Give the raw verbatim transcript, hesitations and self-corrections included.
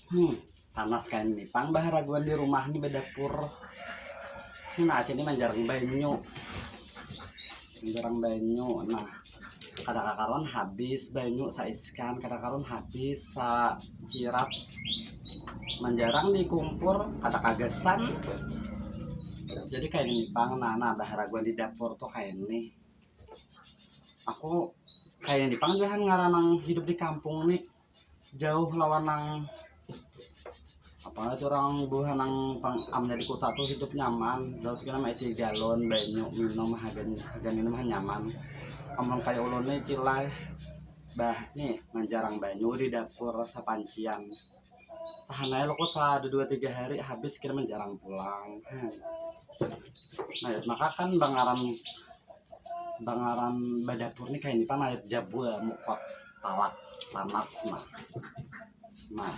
Hmm, panas kain ni pang baharaguan di rumah ni badapur. Nah, Acil ni manjarang banyu. Manjarang banyu. Nah, kada kakaruan habis banyu saiskan, kada karuan habis sacirat. Manjarang di kumpur kada kagasan. Jadi kain ni pang, nah, nah baharaguan di dapur tuh kain ni. Aku kayak di pang jua han ngaranang hidup di kampung nih jauh lawan nang apa itu orang buhan nang pang amnya di kota tuh hidup nyaman, lalu kita maisi galon banyu minum, hagan hagan minum han nyaman. Amun kayak ulun nih cilai bah nih manjarang banyu di dapur sapancian, tahan aja lo kok ada dua tiga hari habis kita menjarang pulang. Hmm. Nah, maka kan bangaran bangaran badapur nih kayak ini pan air jabul mukot palak panas nah. Nah,